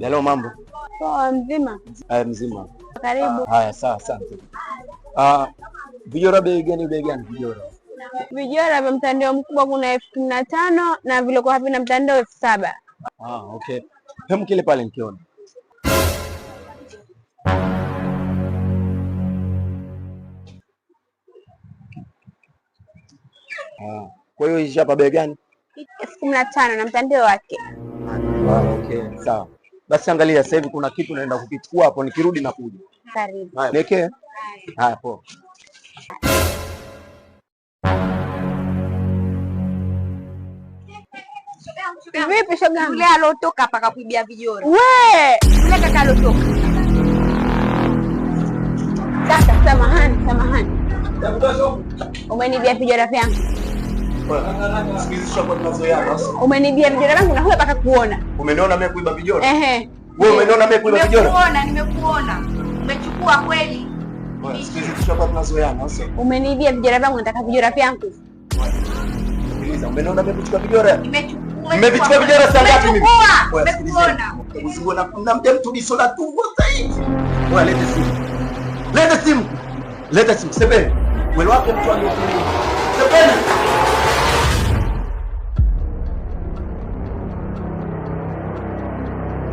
Hello, mambo. Poa, mzima. Haya, mzima. Karibu. Haya, sawa, asante. Ah, vijora bei gani, bei gani vijora? Vijora vya mtandao mkubwa kuna 15,000 na vilikuwa havina mtandao 7,000. Ah, okay. Hemu kile pale nikiona. Ah, kwa hiyo hizi hapa bei gani? 15,000 na mtandao wake. Ah, okay, sawa. Basi angalia sasa hivi kuna kitu naenda kukichukua hapo, nikirudi nakuja. Karibu. Haya, niwekee. Haya, poa. Vipi shoga? Yule alotoka hapa kakuibia vijora. We! Yule kaka alotoka. Sasa samahani, samahani. Umenibia vijora vyangu. Umenibia vijora vyangu na huyo mpaka kuona. Umeniona mimi kuiba vijora? Ehe. Wewe umeniona mimi kuiba vijora? Nimekuona, nimekuona. Umechukua kweli. Umenibia vijora vyangu, nataka vijora vyangu. Umeniona mimi kuchukua vijora? Nimechukua. Nimevichukua vijora saa ngapi mimi? Nimekuona. Nimekuona. Namtia mtu diso la tumbo sasa hivi. Wewe lete simu. Lete simu. Lete simu. Sebeni. Wewe wake mtu aliyokuwa. Sebeni.